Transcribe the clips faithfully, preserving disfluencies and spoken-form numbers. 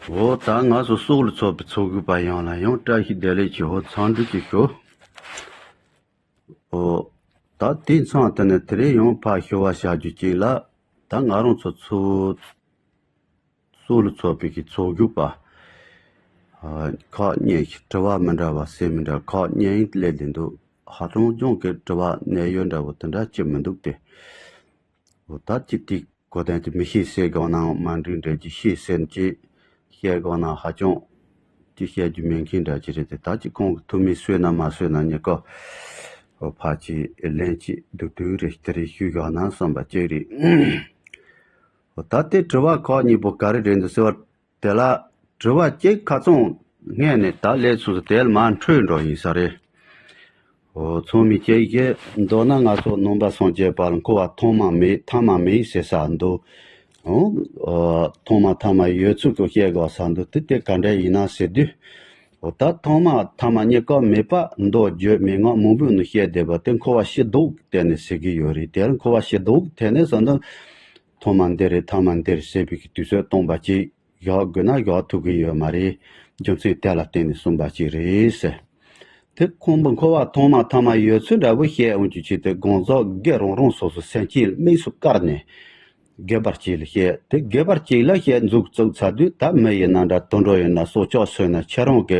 འོ་ད་ང་ཚོ་སྲོག་ལ་ཚོགས་པའི་ཚོགས་ཞུགས་པ་ཡོངས་ལ་ཡང་བཀྲ་ཤིས་བདེ་ལེགས་ཀྱི་འོ་འཚམས་འདྲི་ཅིག་ཞུ། འོ་ད་དེ་མཚམས་དེ་ནས་དེ་རིང་ཡང་ཕར་ཞུ་བ་བྱ་རྒྱུ་ཅིག་ལ། ད་ང་རང་ཚོ་ཚོ་སྲོག་ལ་ཚོགས་པའི་གི་ཚོགས་ཞུགས་པ་ཨ་ཁག་གཉིས་ཤིག་དྲི་བ་མི་འདྲ་བ་ཟེར་མི་འདྲ་ཁག་གཉིས་སླེབས་བསྡད་འདུག་ཧ་ཅང་ཅུང་གི་དྲི་བ་གནད་ཡོད་འདྲ་བོ་དེ་འདྲ་ཅིག་མི་འདུག་སྟེ། འོ་ད་ཅིག་དེ་གོ་དོན་དེ་མི་ཤེས་ཟེར་དགོས་ནའང་མ་འགྲིག་འདྲ་ཅིག་ཤེས་ཟེར་ཅིག་བཤད་དགོས་ན་ཧ་ཅང་ཅིག་བཤད་རྒྱུ་མེད་མཁན་འདྲ་ཅིག་རེད་དེ། ད་ཅིག་ཁོང་གི་ཐུགས་མི་གསོས་ན་མ་གསོས་ན་ཉེ་ཀ་འོ་ཕར་ཅིག་ལན་ཅིག་སྡུག་སྡུག་རེ་དེ་རེ་ཞུ་དགོས་ན་བསམ་པ་ཅིག་རེད། འོ་ད་དེ་དྲི་བ་ཁག་གཉིས་པོ་ག་རེ་རེད་འདུག་ཟེར་བ། དེ་ལ་དྲི་བ་གཅིག་ཁ་ཚང་སྔས་ནས་ད་སླེབས་སོང་ཟེར་དེ་ལ་མར་འཕྲོས་འགྲོ་ཡིན་ས་རེད། འོ་ཚང་མས་ཅིག་གིས་མདོར་ན་ང་ཚོ་ནང་པ་སངས་རྒྱས་པ་ལ་འཁོར་བ་ཐོག་མ་མེད་ཐ་མ་མེད་ཟེར་ས་འདུག་འོ་ཐོག་མ་ཐ་མ་ཡོད་ཚུལ་གྱི་བཤད་དགོས་ས་འདུག་དེ་དེ་ག་འདྲ་ཡིན་ན་ཟེར་དུས། འོ་ད་ཐོག་མ་ཐ་མ་གཉིས་ཀ་མེད་པ་མདོ་བརྗོད་མན་ངག་མང་པོའི་ནང་བཤད་བསྡད་པ་དེ་འཁོར་བ་ཕྱི་ལྡོག་དེ་ནས་ཟེར་གྱི་ཡོད་རེད། དེ་ལ་འཁོར་བ་ཕྱི་ལྡོག་དེ་ནས་ཟེར་ན། ཐོག་མ་འདི་རེད་ཐ་མ་འདི་རེད་ཟེར་བའི་གི་དུས་ཚོད་སྟོང་པ་ཅིག་བཞག་དགོས་ན་བཞག་ཐུབ་ཀྱི་ཡོད་མ་རེད། རྒྱུ་མཚན་དེ་ལ་བརྟེན་ནས་གསུངས་པ་ཅིག་རེད་ཟེར། དེ་ཁོང་པོ་འཁོར་བ་ཐོག་མ་ཐ་མ་ཡོད་ཚུལ་འདྲ་བོ་བཤད་འོང་རྒྱུ་ཅིག་དེ་གང་ཟག་སྒེར་རང་རང་སོ་སོ་སེམས་ཅན་དམིགས་སུ་བཀར་ནས་སྒེར་པ་གཅིག་ལ་བཤད་དེ་སྒེར་པ་གཅིག་ལ་བཤད་མཛུབ་བཙུགས་ཚར་དུས་ད་མི་ཡིན་ན་འདྲ་དུད་འགྲོ་ཡིན་ན་སྲོག་ཆགས་སོན་ན་ཁྱེད་རང་གི་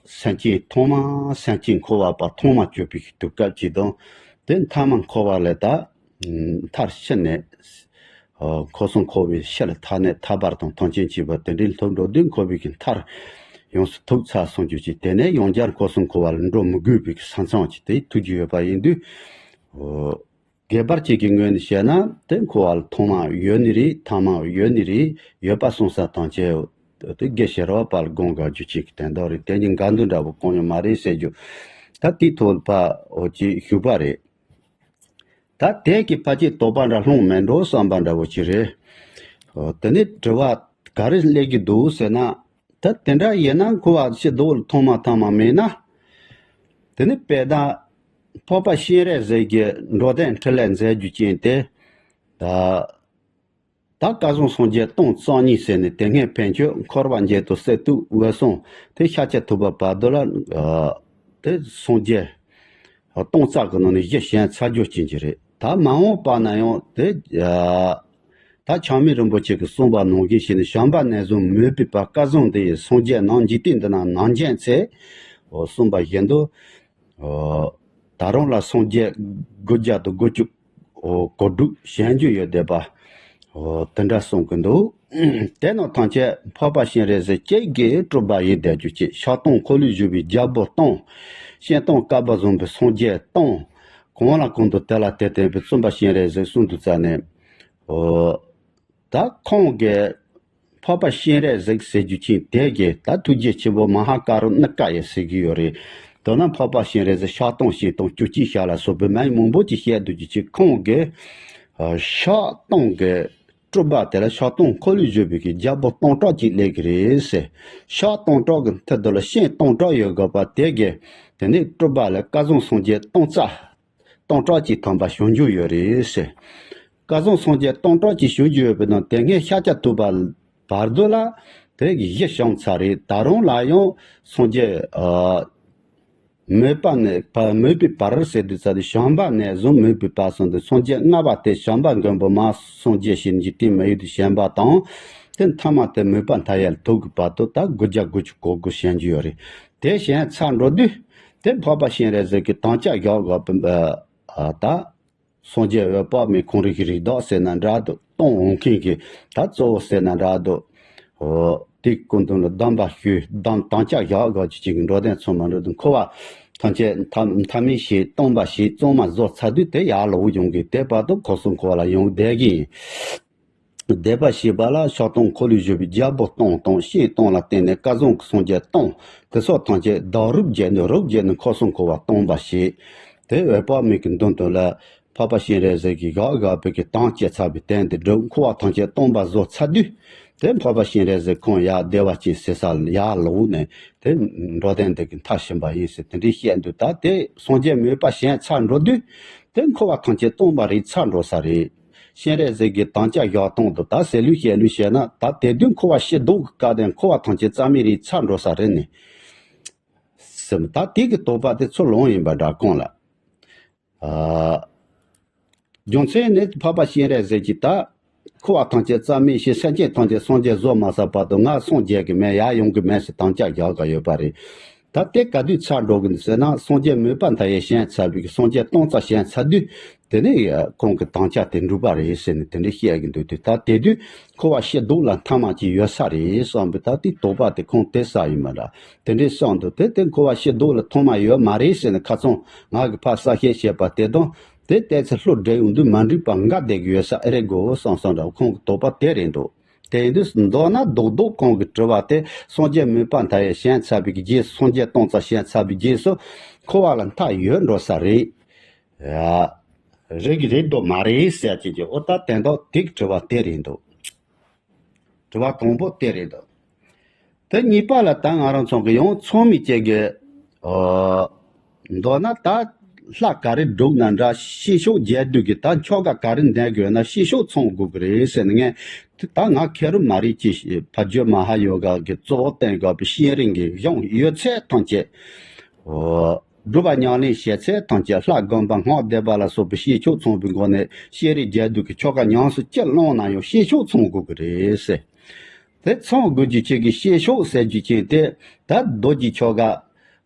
སེམས་ཅན་ཐོག་མ་སེམས་ཅན་འཁོར་བ་པ་ཐོག་མ་གྱུར་པའི་དུས་སྐབས་ཅིག་དང་དེ་མཐའ་མ་འཁོར་བ་ལས་ད། མཐར་ཕྱིན་ནས། འཁོར་གསུམ་འཁོར་བའི་ཕྱི་ལ་ཐར་ནས་ཐར་པ་དང་ཐམས་ཅད་མཁྱེན་པ་དེ་འདྲའི་སློབ་འགྲོ་དུས་འཁོར་བའི་གི་མཐར་ཡོངས་སུ་ཐུག་ཚར་སོང་རྒྱུ་ཅིག་དེ་ནས་ཡང་བསྐྱར་འཁོར་གསུམ་འཁོར་བ་ལ་འགྲོ་མི་དགོས་པའི་གི་ས་མཚམས་ཅིག་དེ་ཐུག་རྒྱུ་ཡོད་པ་ཡིན་དུས། སྒེར་པར་ཅིག་གི་ངོས་ནས་བཤད་ན་དེ་འཁོར་བ་ལ་ཐོག་མ་ཡོད་ནི་རེད་ཐ་མ་ཡོད་ནི་རེད་ཡོད་པ་སོང་ས་དང་བཅས་དེ་དགེ་ཞེ་རོགས་པ་ལ་དགོངས་དགའ་རྒྱུ་ཅིག་གི་དོན་དག་རེད། དེ་ནི་འགལ་འདུ་འདྲ་བོ་གང་ཡང་མ་རེད་ཟེར་རྒྱུ་ད་དེའི་ཐོག་ལ་ཕ་འོ་ཅིག་ཞུས་པ་རེད། ད་དེ་གི་ཕ་ཅིག་དོགས་པ་འདྲ་ལྷུང་མེད་འགྲོ་བསམ་པ་འདྲ་བོ་ཅིག་རེད། འོ་དེ་ནས་དྲི་བ་ག་རེ་སླེབས་ཀྱི་འདུག་ཟེར་ན། ད་དེ་འདྲ་ཡིན་ན་འཁོར་བ་ཕྱི་ལྡོག་ལ་ཐོག་མ་ཐ་མ་མེད་ན། དེ་ནས་དཔེར་ན། འཕགས་པ་སྤྱན་རས་གཟིགས་ཀྱི་འགྲོ་དོན་འཕྲིན་ལས་མཛད་རྒྱུ་ཅན་དེ། ད། ད་སྐལ་བཟང་སངས་རྒྱས་སྟོང་རྩ་གཉིས་ཟེར་ནས་དེ་སྔའི་ཕན་ཆོད་འཁོར་བ་འགྱེད་དང་སྲིད་དུ་འོད་སྲུང་དེ་ཤཱཀྱ་ཐུབ་པ་བར་དུ་ལ་དེ་སངས་རྒྱས་སྟོང་རྩ་གི་ནང་ནས་གཞི་ཞན་ཚར་རྒྱུ་ཅན་གྱི་རེད། ད་མ་འོངས་པ་ན་ཡང་དེ་ད་ཆགས་མེད་རིན་པོ་ཆེ་གིས་གསུངས་པ་ནང་བཞིན་བྱས་ནས་བྱམས་པ་ནས་བཟུང་མོས་པའི་བར་སྐལ་བཟང་འདི་ཡི་སངས་རྒྱས་རྣམས་འཇིག་རྟེན་འདི་ན་ནམ་མཇལ་ཚེ། འོ་གསུངས་པ་བཞིན་དུ། ད་རུང་ལ་སངས་རྒྱས་དགུ་བརྒྱ་དང་དགུ་བཅུ་གོ་དྲུག་བྱོན་རྒྱུ་ཡོད་བསྡད་པ། དེ་འདྲ་གསུང་གི་འདུག་དེ་རྣམས་ཐམས་ཅད་འཕགས་པ་སྤྱན་རས་གཟིགས་གཅིག་གིས་གྲུབ་པ་ཡིན་བསྡད་རྒྱུ་ཅིག་ཕྱག་སྟོང་འཁོར་ལོས་སྒྱུར་བའི་རྒྱལ་པོ་སྟོང་། སྤྱན་སྟོང་བསྐལ་པ་བཟུང་བའི་སངས་རྒྱས་སྟོང་། གང་ལ་གང་འདུལ་དེ་ལ་དེ་བསྟན་པའི་བཙུན་པ་སྤྱན་རས་གཟིགས་གསུང་དུ་སྩལ་ནས། ད་ཁོང་གིས་འཕགས་པ་སྤྱན་རས་གཟིགས་ཟེར་རྒྱུ་ཅན་དེ་གིས་ད་ཐུགས་རྗེ་ཆེན་པོ་མ་ཧཱ་ཀ་རུ་ཎི་ཀ་ཡེ་ཟེར་གྱི་ཡོད་རེད། མདོར་ན་འཕགས་པ་སྤྱན་རས་གཟིགས་ཕྱག་སྟོང་སྤྱན་སྟོང་བཅུ་གཅིག་ཞལ་ལ་སོགས་པའི་མིང་མང་པོ་ཅིག་བཤད་འདུག་རྒྱུ་ཅིག་ཁོང་གིས་ཕྱག་སྟོང་གི་སྤྲུལ་པ་དེ་ལ་ཕྱག་སྟོང་འཁོར་ལོས་སྒྱུར་བའི་གི་རྒྱལ་པོ་སྟོང་ཕྲག་ཅིག་སླེབས་ཀྱི་རེད་ཟེར། ཕྱག་སྟོང་ཕྲག་གི་མཐུ་དེ་ལ་སྤྱན་སྟོང་ཕྲག་ཡོད་དགོས་པ་དེ་གིས་དེ་ནས་སྤྲུལ་པ་ལ་སྐལ་བཟང་སངས་རྒྱས་སྟོང་རྩ། སྟོང་ཕྲག་གཅིག་ཐམ་པ་བྱུང་རྒྱུ་ཡོད་རེད་ཟེར། སྐལ་བཟང་སངས་རྒྱས་སྟོང་ཕྲག་གཅིག་བྱུང་རྒྱུ་ཡོད་པའི་ནང་དེ་སྔའི་ཤཱཀྱ་ཐུབ་པ་བར་དུ་ལ་དེ་གི་གཞི་བྱུང་ཚར་རེད། ད་རུང་ལ་ཡང་སངས་རྒྱས་ཨ་མོས་པ་ནས་བ་མོས་པའི་བར་ཟེར་དུས་ཙ་དེ་བྱམས་པ་ནས་བཟུང་མོས་པའི་བར་སོང་དུ་སངས་རྒྱས་ལྔ་པ་དེ་བྱམས་པ་མགོན་པོ་མ་སངས་རྒྱས་ཞེས་འཇིག་རྟེན་མི་ཡུལ་དུ་བྱོན་པ་དང་དེ་མཐའ་མ་དེ་མོས་པ་མཐའ་ཡས་ལ་ཐུག་གི་བར་དུ་ད་དགུ་བརྒྱ་དགུ་བཅུ་གོ་དགུ་བྱོན་རྒྱུ་ཡོད་རེད། དེ་བྱོན་ཚར་འགྲོ་དུས། དེ་འཕགས་པ་སྤྱན་རས་གཟིགས་ཀྱི་དམ་བཅའ་བཞག་དགོས་པ། ད་སངས་རྒྱས་འོད་དཔག་མེད་ཁོང་རང་གི་རིགས་བདག་ཟེར་ན་འདྲ་འདུག་གཏོང་འོང་མཁན་གྱི་ད་གཙོ་བོ་ཟེར་ན་འདྲ་འདུག་འོ་དེའི་སྐུ་མདུན་ལ་གདམས་པ་ཞུས་གདམས་དམ་བཅའ་བཞག་དགོས་ཀྱི་ཅིག་གི་འགྲོ་དོན་ཚང་མ་འགྲོ་དུས་འཁོར་བ་ཐམས་ཅད་མཐའ་མཐའ་མེད་བྱས་སྟོང་པ་བྱས་གཙང་མ་བཟོ་ཚར་དུས་དེ་ཡར་ལོག་ཡོང་གི་དེ་བར་དུ་འཁོར་གསུམ་འཁོར་བ་ལ་ཡོང་བསྡད་ཀྱི་ཡིན། བཟླས་པ་བྱས་པ་ལ་ཕྱག་སྟོང་འཁོར་ལོས་སྒྱུར་བའི་རྒྱལ་པོ་སྟོང་དང་སྤྱན་སྟོང་ལ་བརྟེན་ནས་སྐལ་བཟང་གི་སངས་རྒྱས་སྟོང་དེ་སོགས་ཐམས་ཅད་བདག་རུ་བརྒྱན་ནས་རུ་བརྒྱན་ནས་འཁོར་གསུམ་འཁོར་བ་སྟོང་པ་བྱས། དེ་འོད་དཔག་མེད་ཀྱི་མདུན་དུ་ལ་འཕགས་པ་སྤྱན་རས་གཟིགས་ཀྱིས་བཞག་བཞག་པའི་གི་དམ་བཅས་ཚར་བའི་དོན་དེ་སྒྲུབ་འཁོར་བ་ཐམས་ཅད་སྟོང་པ་བཟོ་ཚར་དུས། དེ་འཕགས་པ་སྤྱན་རས་གཟིགས་ཁོང་ཡར་བདེ་བ་ཅན་ཟེར་ས་ལ་ཡར་ལོག་ནས་དེ་འགྲོ་དོན་དེ་གི་མཐའ་ཕྱིན་པ་ཡིན་ཟེར་དེ་འདྲའི་བཤད་འདུག་ད་དེ་སངས་རྒྱས་མོས་པ་བྱས་ཚར་འགྲོ་དུས་དེ་འཁོར་བ་ཐམས་ཅད་སྟོང་པ་རིག་ཚར་འགྲོ་ས་རེད། སྤྱན་རས་གཟིགས་ཀྱི་དམ་བཅའ་བཞག་སྟངས་དུ་ད་ཟེར་ལུགས་བཤད་ལུགས་བཤད་ན་ད་དེ་དུས་འཁོར་བ་ཕྱི་ལྡོག་གི་སྐབས་དེ་འཁོར་བ་ཐམས་ཅད་རྩ་མེད་རེད་ཚར་འགྲོ་ས་རེད་ནི། སེམས་ད་དེ་གི་དོགས་པ་དེ་ཚུར་ལོང་ཡིན་པ་འདྲ་གང་ལ། ཨ། རྒྱུ་མཚན་ནི་འཕགས་པ་སྤྱན་རས་གཟིགས་ཀྱིས་ད་འཁོར་བ་ཐམས་ཅད་རྩ་མེད་བྱས་སེམས་ཅན་ཐམས་ཅད་སངས་རྒྱས་བཟོ་མ་ཚར་བར་དུ་ང་སངས་རྒྱས་ཀྱི་མེད་ཡར་ཡོང་གི་མེད་ཟེར་དམ་བཅའ་བཞག་ག་ཡོད་པ་རེད། ད་དེ་ག་དུས་ཚར་འགྲོ་གི་འདུག་ཟེར་ན་སངས་རྒྱས་མོས་པ་མཐའ་ཡས་བྱས་ཚར་བའི་སངས་རྒྱས་སྟོང་རྩ་བྱས་ཚར་དུས་དེ་ནས་ཁོང་གི་དམ་བཅའ་དེ་འགྲུབ་པ་རེད་ཟེར་ནས་དེ་འདྲ་བཤད་གི་འདུག་དུས་ད་དེ་དུས་འཁོར་བ་ཕྱི་ལྡོག་ལ་མཐའ་མ་ཅིག་ཡོད་ས་རེད་བསམ་པའི་ད་དེ་དོགས་པ་དེ་ཁོང་དེ་ས་ཡིན་མ་འདྲ། དེ་འདྲའི་བསམ་འདུག་དེ་དེ་འཁོར་བ་ཕྱི་ལྡོག་ལ་ཐོག་མ་ཡོད་མ་རེད་ཟེར་ནས་ཁ་ཚང་ང་གི་ཕར་གསལ་བཤད་བྱས་པ་དེ་དང་དེ་ལྟས་ཚེ་ལྷུར་བསྒྲིགས་ཡོང་དུས་མ་འགྲིག་པ་འགའ་བསྡད་ཀྱི་ཡོད་ས་ཨེ་རེད་དགོས་བསམ་བསམ་འདྲ་ཁོང་གི་དོགས་པ་དེ་རེད་འདུག་དེ་ཡིན་དུས་མདོར་ན་རྡོག་རྡོག་ཁོང་གི་དྲི་བ་དེ་སངས་རྒྱས་མོས་པ་མཐའ་ཡས་བྱས་ཚར་བའི་རྗེས་སུ་སངས་རྒྱས་སྟོང་རྩ་བྱས་ཚར་བའི་རྗེས་སུ་འཁོར་བ་ལ་མཐའ་ཡོད་འགྲོ་ས་རེད། ཡ། རེད་གི་རེད་འདུག་མ་རེད་ཟེར་གྱི་ཀྱི་ཨོ་ད་དན་ཏོག་དེ་གི་དྲི་བ་དེ་རེད་འདུག་དྲི་བ་དང་པོ་དེ་རེད་འདུག་དེ་གཉིས་པ་ལ་ད་ང་རང་ཚོ་གི་ཡང་ཚང་མི་བཅས་ཀྱི་ཨོ། མདོར་ན་ད་ལྷ་ག་རེ་སྒྲུབ་ན་འདྲ་ཤེས་ཕྱོགས་རྒྱས་བསྡུས་ཀྱི་ད་ཆོ་ག་ག་རེ་འདོན་དགོས་ན་ཤེས་ཕྱོགས་ཚང་དགོས་ཀྱི་རེད་ཟེར་ནས་ངས་ད་ང་ཁེ་རུ་མ་རེད་ཅེས་ཕ་ཇོ་མ་ཧ་ཡོ་ག་གི་གཙོ་བོ་བསྟན་དགོས་པའི་བཤད་རིང་གི་གཞུང་ཡོད་ཚད་ཐམས་ཅད་ཨོ། སྒྲུབ་པ་ཉམས་ལེན་བྱེད་ཚད་ཐམས་ཅད་ལྷ་བསྒོམ་པ་སྔགས་བཟླས་པ་ལ་སོགས་པའི་ཤེས་ཕྱོགས་ཚང་བའི་སྒོ་ནས་ཤེས་རིག་རྒྱས་བསྡུས་ཀྱི་ཆོ་ག་ཉམས་སུ་ཅི་བླངས་ན་ཡང་ཤེས་ཕྱོགས་ཚང་དགོས་ཀྱི་རེད་ཟེར། དེ་ཚང་དགོས་རྒྱུ་ཆེད་ཀྱི་ཤེས་ཕྱོགས་ཟེར་རྒྱུ་ཅན་དེ་ད་རྡོ་རྗེ་ཆོ་ག་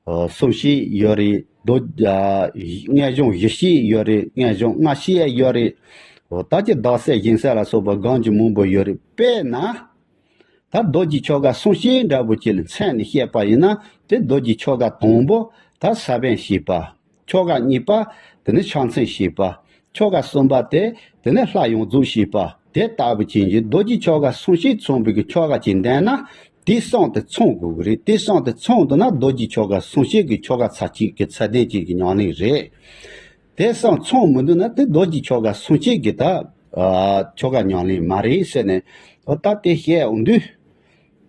གསུམ་བཤད་ཡོད་རེད། རྡོ་རྔན་གཞུང་བཞི་བཤད་ཡོད་རེད། རྔན་གཞུང་ལྔ་བཤད་ཡོད་རེད། ད་ཀྱི་བདག་སྲས་སྦྱིན་སྲེག་ལ་སོགས་པ་གང་ཅི་མང་པོ་ཡོད་རེད། དཔེར་ན། ད་རྡོ་རྗེ་ཆོ་ག་གསུང་བཤད་འདྲ་པོ་ཅིག་ལ་མཚན་ནས་བཤད་པ་ཡིན་ན་དེ་རྡོ་རྗེ་ཆོ་ག་དང་པོ་ད་ས་བོན་བཤད་པ། ཆོ་ག་གཉིས་པ་དེ་ནི་ཕྱག་མཚན་བཤད་པ། ཆོ་ག་གསུམ་པ་དེ་དེ་ནི་ལྷ་ཡོངས་རྫོགས་བཤད་པ་དེ་ལྟ་བུ་ཅན་གྱི་རྡོ་རྗེ་ཆོ་ག་གསུང་བཤད་ཚང་བའི་གི་ཆོ་ག་ཅིག་འདོན་ན་དེ་གསུམ་དེ་ཚང་དགོས་གི་རེད། དེ་གསུམ་དེ་ཚང་འདུག་ན་རྡོ་རྗེ་ཆོ་ག་གསུང་བཤད་ཀྱི་ཆོ་ག་ཚར་གཅིག་གི་ཚད་ལྡན་ཅན་གྱི་ཉམས་ལེན་རེད། དེ་གསུམ་ཚང་མི་འདུག་ན་དེ་རྡོ་རྗེ་ཆོ་ག་གསུང་བཤད་ཀྱི་ད་ཨ་ཆོ་ག་ཉམས་ལེན་མ་རེད་ཟེར་ནས་ཨོ་ད་དེ་བཤད་འོང་དུས་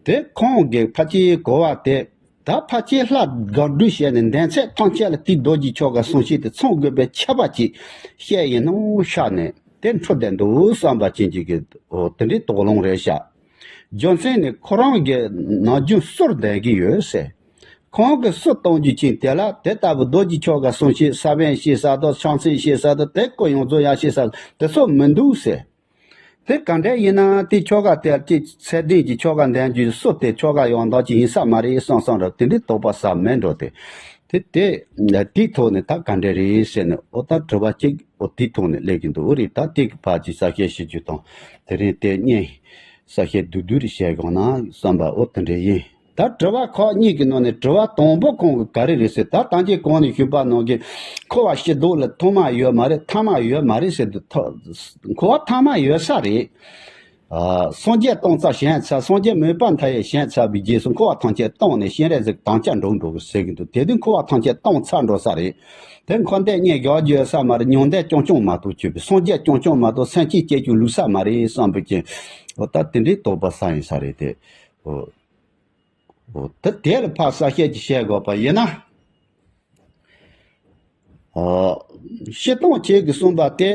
དེ་ཁོང་གི་ཕལ་ཆེར་གོ་བ་དེ་ད་ཕལ་ཆེར་ལྷ་དགག་སྒྲུབ་བྱས་ནས་འདོན་ཚད་ཐམས་ཅད་ལ་དེ་རྡོ་རྗེ་ཆོ་ག་གསུང་བཤད་དེ་ཚང་དགོས་པའི་ཁྱབ་པ་ཅིག་བཤད་ཡིན་ནོ་ཤག་ནས་དེ་འཕྲོ་བསྡད་འདུག་བསམ་པ་ཅན་ཅིག་གི་ཨོ་དེ་འདྲའི་དོགས་སློང་རེད་ཤག་རྒྱུ་མཚན་ནི་ཁོ་རང་གི་ནམ་རྒྱུན་གསུར་འདོན་གྱི་ཡོད་ཟེར། ཁོང་གི་གསུར་གཏོང་རྒྱུ་ཅན་དེ་ལ་དེ་ལྟ་བུ་རྡོ་རྗེ་ཆོ་ག་གསུང་བཤད་ས་བོན་བཤད་ས་དང་ཕྱག་མཚན་བཤད་ས་དང་དེ་ཀོ་ཡོངས་རྫོགས་ཡང་བཤད་ས་དེ་ཚོ་མི་འདུག་ཟེར། དེ་ག་འདྲ་ཡིན་ན་དེ་ཆོ་ག་དེ་ཅིག་ཚད་ལྡན་གྱི་ཆོ་ག་འདོན་རྒྱུ་གསུར་དེ་ཆོ་ག་ཡང་དག་ཅིག་ཡིན་ས་མ་རེད་བསམ་བསམ་ར་དེ་འདྲའི་དོགས་པ་ཟ་མེད་འགྲོ་དེ། དེ་དེ་དེའི་ཐོག་ནས་ད་ག་འདྲ་རེད་ཟེར་ནས་ཨོ་ད་དྲི་བ་གཅིག་ཨོ་དེའི་ཐོག་ནས་སླེབས་ཀྱི་འདུག་ཨོ་རེད། ད་དེ་གི་ཕར་ཅིག་གསལ་བཤད་ཞུ་རྒྱུ་དང་དེ་རིང་དེ་བརྙན། གསལ་བཤད་བསྡུས་བསྡུས་རེ་བྱས་དགོངས་ན་བསམ་པ་ཨོ་དེ་འདྲ་ཡིན། ད་དྲི་བ་ཁག་གཉིས་ཀྱི་ནང་ནས་དྲི་བ་དང་པོ་ཁོང་གི་ག་རེ་རེད་ཟེར་ད་ཐམས་ཅད་གོང་ནས་ཞུས་པ་ནང་གི་འཁོར་བ་ཕྱི་ལྡོག་ལ་ཐོག་མ་ཡོད་མ་རེད་ཐ་མ་ཡོད་མ་རེད་ཟེར་དུས་ཐ་འཁོར་བ་ཐ་མ་ཡོད་ས་རེད། ཨ་སངས་རྒྱས་སྟོང་རྩ་བྱས་ཚར་སངས་རྒྱས་མོས་པ་མཐའ་ཡས་བྱས་ཚར་བའི་རྗེས་སུ་འཁོར་བ་ཐམས་ཅད་སྟོང་ནས་སྤྱན་རས་གཟིགས་དམ་བཅའ་འགྲུབ་འགྲོ་གི་ཟེར་གི་འདུག་དེ་དུས་འཁོར་བ་ཐམས་ཅད་སྟོང་ཚར་འགྲོ་ས་རེད། དེ་འཁོར་འདས་གཉིས་བཞག་རྒྱུ་ཡོད་ས་མ་རེད། མྱང་འདས་རྐྱང་རྐྱང་མ་གཏོགས་ཆོས་པའི་སངས་རྒྱས་རྐྱང་རྐྱང་མ་གཏོགས་སེམས་ཅན་སྐྱེ་རྒྱུ་ལུས་ས་མ་རེད་བསམ་པའི་ཀྱི་འོ་ད་དེ་འདྲའི་དོགས་པ་ཟ་ཡིན་ས་རེད་དེ། འོ་འོ་ད་དེ་ལ་ཕར་གསལ་བཤད་ཅིག་བྱེད་དགོས་པ་ཡིན་ན། འོ་སྤྱིར་བཏང་ཁྱེད་ཀྱིས་གསུངས་པ་དེ་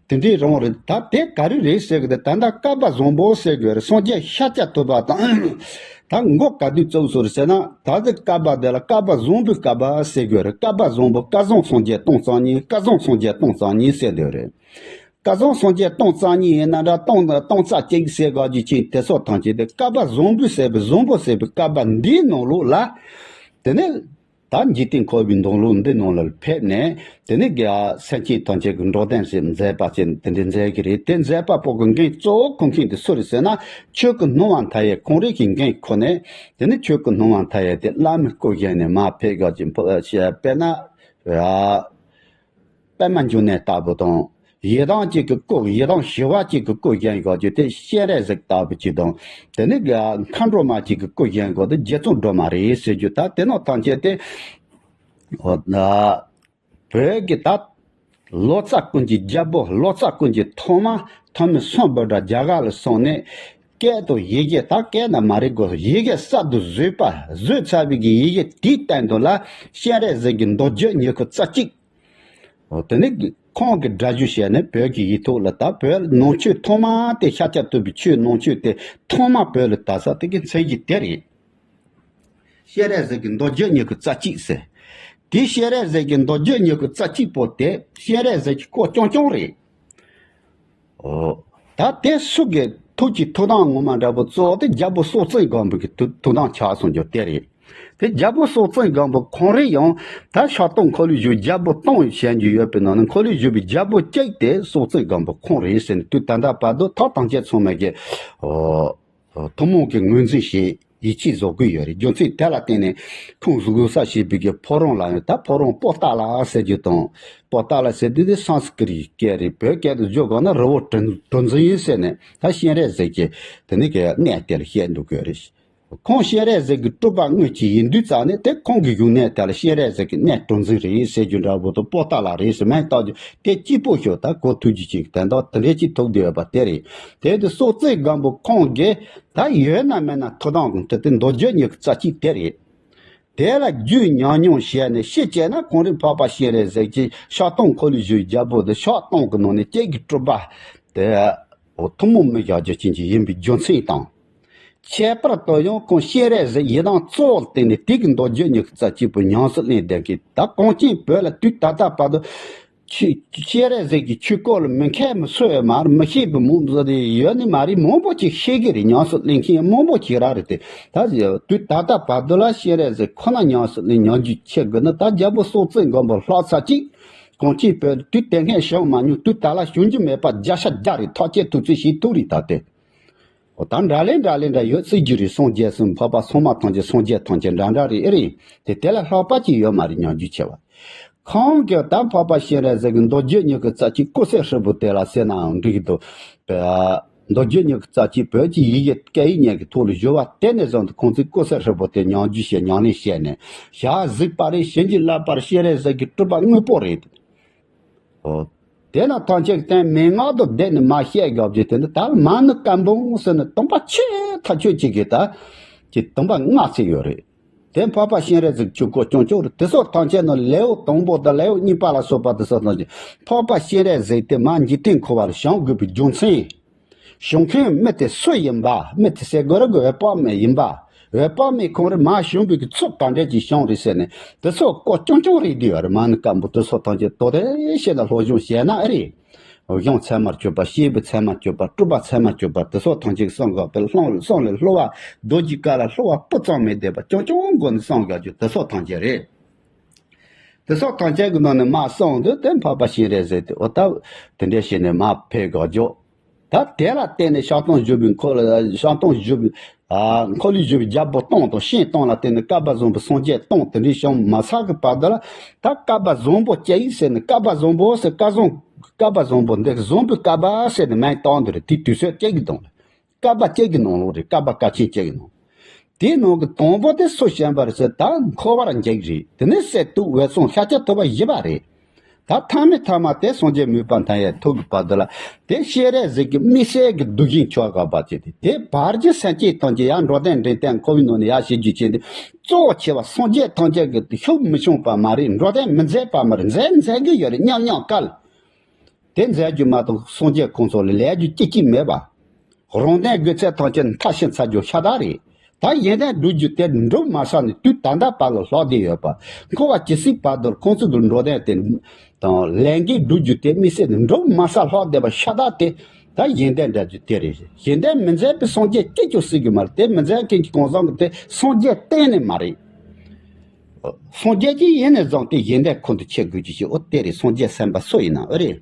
དེ་འདྲའི་རང་རེད། ད་དེ་ག་རེ་རེད་ཟེར་གི་དེ་ད་ལྟ་བསྐལ་པ་བཟང་པོ་ཟེར་དགོས་རེད། སངས་རྒྱས་ཤཱཀྱ་ཐུབ་པ་དང་ད་མགོ་ག་དུས་བཙུགས་སོང་རེད་ཟེར་ན་ད་གཟོད་བསྐལ་པ་དེ་ལ་བསྐལ་པ་བཟང་པོའི་བསྐལ་པ་ཟེར་དགོས་རེད། བསྐལ་པ་བཟང་པོ་བསྐལ་བཟང་སངས་རྒྱས་སྟོང་རྩ་གཉིས། བསྐལ་བཟང་སངས་རྒྱས་སྟོང་རྩ་གཉིས་ཟེར་འདོད་རེད། བསྐལ་བཟང་སངས་རྒྱས་སྟོང་རྩ་གཉིས་ཡིན་ན་འདྲ་སྟོང་སྟོང་རྩ་གཅིག་ཟེར་དགོས་རྒྱུ་ཅན་དེ་ཚོ་ཐམས་ཅད་དེ་བསྐལ་པ་བཟང་པོའི་ཟེར་བའི་བཟང་པོ་ཟེར་བའི་བསྐལ་པ་འདིའི་ནང་ལོགས་ལ། དེ་ནས་ད་འཇིག་རྟེན་འཁོར་བའི་མདོ་ལུགས་འདི་ནང་ལ་ཕེབས་ནས་དེ་ནས་དགེ་བ་སེམས་ཅན་ཐམས་ཅད་ཀྱི་འགྲོ་དོན་ཟེར་མཛད་པ་ཅན་དེ་འདྲ་མཛད་ཀྱི་རེད། དེ་མཛད་པ་པོ་གི་འགན་གཙོ་བོ་འཁུར་མཁན་དེ་སུ་རེད་ཟེར་ན་ཆོས་སྐུ་སྣང་བ་མཐའ་ཡས་ཁོང་རང་གི་འགན་ཁུར་ནས་དེ་ནས་ཆོས་སྐུ་སྣང་བ་མཐའ་ཡས་དེ་བླ་མའི་སྐུ་བཞེངས་ནས་མར་ཕེབས་དགོས་ཀྱི་འཕོ་བཤད་དཔེར་ན། པདྨ་འབྱུང་གནས་ལྟ་བུ་དང་། ཡི་དམ་གཅིག་གི་སྐུ་ཡི་དམ་ཞི་བ་གཅིག་གི་སྐུ་བཞེངས་དགོས་རྒྱུ་དེ་སྤྱན་རས་གཟིགས་ལྟ་བུ་གཅིག་དང་། དེ་ནས་མཁའ་འགྲོ་མ་གཅིག་གི་སྐུ་བཞེངས་དགོས་དེ་རྗེ་བཙུན་སྒྲོལ་མ་རེད་ཟེར་རྒྱུ་ད་དེ་ནང་ཐམས་ཅད་དེ། འོ་ན། བོད་ཀྱི་ད། ལོ་ཙཱ་ཀུན་གྱི་རྒྱལ་པོ་ལོ་ཙཱ་ཀུན་གྱི་ཐོག་མ་ཐོན་མི་སམ་བྷོ་ཊ་རྒྱ་གར་ལ་སོང་ནས། སྐད་དང་ཡི་གེ་ད་སྐད་ན་མ་རེད་གོ་ཡི་གེ་གསར་དུ་བཟོས་པ་བཟོས་ཚར་བའི་གི་ཡི་གེ་དེའི་སྟེང་དུ་ལ་སྤྱན་རས་གཟིགས་ཀྱི་མདོ་རྒྱུད་ཉི་ཤུ་རྩ་གཅིག་འོ་དེ་ནི་ ཁོང་གི་སྒྲ་བསྒྱུར་བྱས་ནས་བོད་ཀྱི་ཡིག་ཐོག་ལ་ད་བོད་ནང་ཆོས་ཐོག་མ་དེ་ཤཱཀྱ་ཐུབ་པའི་ཆོས་ནང་ཆོས་དེ་ཐོག་མ་བོད་ལ་དར་ས་དེ་གི་མཚན་གཞི་དེ་རེད། སྤྱན་རས་གཟིགས་ཀྱི་མདོ་རྒྱུད་ཉི་ཤུ་རྩ་གཅིག་ཟེར། དེ་སྤྱན་རས་གཟིགས་ཀྱི་མདོ་རྒྱུད་ཉི་ཤུ་རྩ་གཅིག་པོ་དེ་སྤྱན་རས་གཟིགས་ཀྱི་སྐོར་རྐྱང་རྐྱང་རེད། ཨོ། ད་དེ་སུ་གི་ཐུགས་ཀྱི་ཐུགས་དམ་ངོ་མ་འདྲ་པོ་གཙོ་བོ་དེ་རྒྱལ་པོ་སྲོང་བཙན་སྒམ་པོ་གི་ཐུགས་ཐུགས་དམ་ཆགས་སོང་རྒྱུ་དེ་རེད། དེ་རྒྱལ་པོ་སྲོང་བཙན་སྒམ་པོ་ཁོང་རང་ཡང་ད་ཕྱག་སྟོང་འཁོར་ལོས་སྒྱུར་རྒྱལ་པོ་སྟོང་བྱས་རྒྱུ་ཡོད་པའི་ནང་ནས་འཁོར་ལོས་སྒྱུར་བའི་རྒྱལ་པོ་གཅིག་དེ་སྲོང་བཙན་སྒམ་པོ་ཁོང་རེད་ཟེར་ནས་དུས་ད་ལྟ་བར་དུ་ཐག་དང་བཅད་ཚང་མས་ཀྱི་ཨོ། ཐུན་མོང་གི་ངོས་འཛིན་བྱེད་ཡིད་ཆེས་བཟོ་གི་ཡོད་རེད། རྒྱུ་མཚན་དེ་ལ་བརྟེན་ནས་ཁོང་གཟུགས་ས་བྱས་པའི་གི་ཕོ་བྲང་ལ་ཡང་ད་ཕོ་བྲང་པོ་ཏཱ་ལ་ཟེར་རྒྱུ་དང་། པོ་ཏཱ་ལ་ཟེར་དུས་དེ་སཾ་སྐྲྀཏ་སྐད་རེད། བོད་སྐད་དུ་བརྗོད་དགོས་ན་རི་བོ་གྲུ་གྲུ་འཛིན་ཡིན་ཟེར་ནས་ད་སྤྱན་རས་གཟིགས་ཀྱིས་དེ་ནས་གི་གནས་དེ་ལ་བཤད་འདུག་གི་རེད། ཁོང་སྤྱན་རས་གཟིགས་ཀྱི་སྤྲུལ་པ་དངོས་ཅིག་ཡིན་དུས་ཙང་ནས་དེ་ཁོང་གི་བཞུགས་གནས་དེ་ལ་སྤྱན་རས་གཟིགས་ཀྱི་གནས་གྲུ་འཛིན་རེད་ཟེར་རྒྱུ་འདྲ་པོ་དང་པོ་ཏཱ་ལ་རེད་ཟེར་མིང་བཏགས་རྒྱུ་དེ་གཅིག་པོ་ཤོད། ད་གོ་ཐུབ་རྒྱུ་ཅིག་དོན་དག་དེ་འདྲའི་ཅིག་ཐུག་བསྡད་ཡོད་པ་དེ་རེད། དེ་དུས་སྲོང་བཙན་སྒམ་པོ་ཁོང་གིས་ད་ཡོད་ན་མེད་ན་ཐུགས་དམ་དེ་དེ་མདོ་རྒྱུད་ཉི་ཤུ་རྩ་གཅིག་དེ་རེད། དེ་ལ་རྒྱུས་ཉམས་མྱོང་བྱས་ནས་ཤི་བྱས་ན་ཁོང་རའི་འཕགས་པ་སྤྱན་རས་གཟིགས་ཀྱིས་ཕྱག་སྟོང་འཁོར་ལོས་སྒྱུར་རྒྱལ་པོ་དེ་ཕྱོགས་སྟོང་གི་ནང་ནས་གཅིག་གི་སྤྲུལ་པ་དེ་འོ་ཐུན་མོང་མི་བཞག་རྒྱུ་ཅན་ཅིག་ཡིན་པའི་རྒྱུ་མཚན་དང་། ཁྱད་པར་དུ་ཡང་ཁོང་སྤྱན་རས་གཟིགས་ཡི་དམ་གཙོ་བོར་བསྟེན་ནས་དེ་གི་མདོ་རྒྱུད་ཉི་ཤུ་རྩ་གཅིག་པོ་ཉམས་སུ་ལེན་བསྡད་མཁན་ད་གངས་ཅན་བོད་ལ་དུས་ད་ལྟ་བར་དུ་ཆོས་སྤྱན་རས་གཟིགས་ཀྱི་ཆོས་སྐོར་ལ་མི་མཁས་མི་སུ་ཡོད་མ་རེད། མི་ཤེས་པའི་མང་པོ་ཡོད་ནི་མ་རེད། མང་པོ་ཅིག་ཤེས་ཀྱི་རེད། ཉམས་སུ་ལེན་མཁན་མང་པོ་ཅིག་རག་རེད་དེ། ད་དུས་ད་ལྟ་བར་དུ་ལ་སྤྱན་རས་གཟིགས་ཁོ་ན་ཉམས་སུ་ལེན་ཉམས་རྒྱུས་ཆེ་དགོས་ན་ད་རྒྱལ་པོ་སྲོང་བཙན་སྒམ་པོ་ལྷག་ས་ཅིག་གངས་ཅན་བོད་དུས་དེ་སྔ་བྱུང་མ་མྱོང་། དུས་ད་ལ་བྱུང་རྒྱུ་མེད་པ་བརྒྱ་ཆ་བརྒྱ་རེད། ཐག་བཅད་ཐུབ་ཚོད་བྱེད་ཐུབ་རེད་ད་དེ། འོ་ད་འདྲ་ལེ་འདྲ་ལེ་འདྲ་ཡོད་སྲིད་རྒྱུ་རེད། སངས་རྒྱས་སམ་འཕགས་པ་སོ་མ་ཐམས་ཅད་སངས་རྒྱས་ཐམས་ཅད་འདྲ་འདྲ་རེད་ཨེ་རེད། དེ་དེ་ལས་ལྷག་པ་ཅིག་ཡོད་མ་རེད། ཉམས་རྒྱུས་ཆེ་བ། ཁོང་གིས་ད་འཕགས་པ་སྤྱན་རས་གཟིགས་ཀྱི་མདོ་རྒྱུད་ཉི་ཤུ་རྩ་གཅིག་ཀུན་གསལ་ཧྲིལ་པོ་དེ་ལ་ཟེར་ནའང་འགྲིག་གི་འདུག་པས། མདོ་རྒྱུད་ཉི་ཤུ་རྩ་གཅིག་བོད་ཀྱི་ཡི་གེ་སྐད་ཡིག་ཉིད་ཀྱི་ཐོག་ལ་བསྒྱུར་བ་དེ་ནས་བཟུང་སྟེ་ཁོང་ཚོས་ཀུན་གསལ་ཧྲིལ་པོ་དེ་ཉམས་རྒྱུས་བྱས་ཉམས་ལེན་བྱས་ནས་ཞག་གཟིགས་པ་རེད། བྱིན་གྱིས་བརླབས་པར་སྤྱན་རས་གཟིགས་ཀྱི་སྤྲུལ་པ་དངོས་པོ་རེད། ཨོ། དེ་ན་ཐམས་ཅད་བསྟན་མན་ངག་ཏུ་བསྡད་ནས་མ་བཤད་དགོས་ཀྱི་དེ་ནི་ད་མ་ཎི་བཀའ་འབུམ་ཟེར་ནས་སྟོང་པ་ཆེ་ཐག་ཆོད་ཅིག་གི་ད་ཀྱི་སྟོང་པ་ལྔ་ཚིག་ཡོད་རེད། དེ་འཕགས་པ་སྤྱན་རས་གཟིགས་ཆོས་སྐོར་རྐྱང་རྐྱང་རེད། དེ་སོགས་ཐམས་ཅད་ནི་ལེའུ་དང་པོ་དང་ལེའུ་གཉིས་པ་ལ་སོགས་པ་དེ་སོགས་ཐམས་ཅད་འཕགས་པ་སྤྱན་རས་གཟིགས་དེ་མ་འཇིག་རྟེན་འཁོར་བར་བྱུང་དགོས་པའི་རྒྱུ་མཚན། བྱུང་མཁན་མི་དེ་སུ་ཡིན་པ། མི་དེ་སེ་གོ་ར་གི་འོད་དཔག་མེད་ཡིན་པ། འོད་དཔག་མེད་ཁོང་རང་མ་བྱུང་བའི་གི་ཚུལ་ག་འདྲ་ཅིག་བྱུང་རེད་ཟེར་ནས་དེ་ཚོ་སྐོར་རྐྱང་རྐྱང་རེད་དེ་ཡོད་རེད། མ་ཎི་བཀའ་འབུམ་དེ་ཚོ་ཐམས་ཅད་དོ་དེ་བཤད་ན་སློབ་སྦྱོང་བྱས་ན་ཨེ་རེད། གཞུང་ཚད་མར་གྱུར་པ། བཤད་པའི་ཚད་མར་གྱུར་པ། སྤྲུལ་པ་ཚད་མར་གྱུར་པ་དེ་ཚོ་ཐམས་ཅད་གསུང་དགོས་པའི་ལྷང་གསུང་ལས་སླུ་བ་རྡོ་རྗེ་བཀའ་ལ་སླུ་བ་སྤུ་ཙམ་མེད་བསྡད་པ་རྐྱང་རྐྱང་མགོ་ནས་གསུང་དགོས་རྒྱུ་དེ་ཚོ་ཐམས་ཅད་རེད། དེ་ཚོ་ཐམས་ཅད་ཀྱི་ནང་ནས་མ་གསུངས་དུས་དེ་འཕགས་པ་སྤྱན་རས་གཟིགས་དེ་འོ་ད་དེ་འདྲས་བྱས་ནས་མ་ཕེབས་དགོས་རྒྱུ། ད་དེ་ལ་བརྟེན་ནས་ཕྱག་སྟོང་བཞུགས་པའི་འཁོར་ལ་ཕྱག་སྟོང་བཞུགས་པའི་ཨ་འཁོར་ལོས་སྒྱུར་བའི་རྒྱལ་པོ་སྟོང་དང་ཤིང་སྟོང་ལ་བརྟེན་ནས་བསྐལ་པ་བཟང་པོའི་སངས་རྒྱས་སྟོང་དེ་འདྲའི་བྱུང་མ་ཚར་གི་བར་དུ་ལ་ད་བསྐལ་པ་བཟང་པོ་སྐྱེ་ཡིན་ཟེར་ནས་བསྐལ་པ་བཟང་པོ་ཟེར་བསྐལ་བཟང་བསྐལ་པ་བཟང་པོ་འདི་བཟང་པོའི་བསྐལ་པ་ཟེར་ནས་མིང་བཏགས་འདི་རེད། དེ་དུས་ཚོད་སྐྱེ་གི་དང་བསྐལ་པ་སྐྱེ་གི་ནང་ལོགས་རེད། བསྐལ་པ་བསྐལ་ཆེན་སྐྱེ་གི་ནང་དེའི་ནང་གི་དང་པོ་དེ་སུ་བྱོན་པ་རེད་ཟེར་ད་འཁོར་བར་འཇིགས་རེད། དེ་ནས་སྲིད་དུ་འོད་སྲུང་ཤཱཀྱ་ཐུབ་པ་བཞི་པ་རེད། ད་ཐ་མའི་ཐ་མ་དེ་སངས་རྒྱས་མོས་པ་མཐའ་ཡས་ཐུག་གི་བར་དུ་ལ་དེ་སྤྱན་རས་གཟིགས་ཀྱི་དམིགས་བསལ་གྱི་གདུལ་ཞིང་མཆོག་དགའ་བ་ཅན་དེ་དེ་བར་གྱི་སེམས་ཅན་ཐམས་ཅད་ཡར་འགྲོ་དོན་འདྲེན་སྟེ་འཁོར་བའི་ནང་ནས་ཡར་ཞི་རྒྱུ་ཅན་དེ་གཙོ་བོ་ཆེ་བ་སངས་རྒྱས་ཐམས་ཅད་ཀྱི་ཤུགས་མི་ཆུང་པ་མ་རེད། འགྲོ་དོན་མི་མཛད་པ་མ་རེད། མཛད་མཛད་གི་ཡོད་རེད། མཉམ་མཉམ་སྐལ། དེ་མཛད་རྒྱུ་མ་གཏོགས་སངས་རྒྱས་ཁོང་ཚོ་ལ་ལས་རྒྱུ་ཅི་གཅིག་མེད་པ། རང་དོན་དགོས་ཚད་ཐམས་ཅད་མཐར་ཕྱིན་ཚར་རྒྱུ་ཤ་སྟག་རེད། ད་གཞན་དོན་སྒྲུབ་རྒྱུ་དེ་འགྲུབ་མ་ཚར་ནས་དུས་ད་ལྟ་བར་ལ་ལྷག་བསྡད་ཡོད་པ། འཁོར་བ་ཇི་སྲིད་བར་དུ་ཁོང་ཚོ་གི་འགྲོ་དོན་དེ་དང་ལས་འགན་སྒྲུབ་རྒྱུ་དེ་དམིགས་བསལ་ནས་འགྲུབ་མ་ཚར་ལྷག་བསྡད་པ་ཤ་སྟག་དེ་ད་གཞན་དོན་འགྲུབ་རྒྱུ་དེ་རེད། གཞན་དོན་མི་མཛད་པའི་སངས་རྒྱས་སྐྱེ་རྒྱུ་སྲིད་གི་མ་རེད། དེ་མི་མཛད་མཁན་གྱི་གང་ཟག་གི་དེ་སངས་རྒྱས་གཏན་ནས་མ་རེད། སངས་རྒྱས་ཀྱི་ཡིན་ནས་བཟུང་སྟེ་གཞན་དོན་ཁོང་དུ་ཆུད་དགོས་ཀྱི་ཞིག་འོ་དེ་རེད། སངས་རྒྱས་སེམས་དཔའ་སུ་ཡིན་ན་ཨེ་རེད།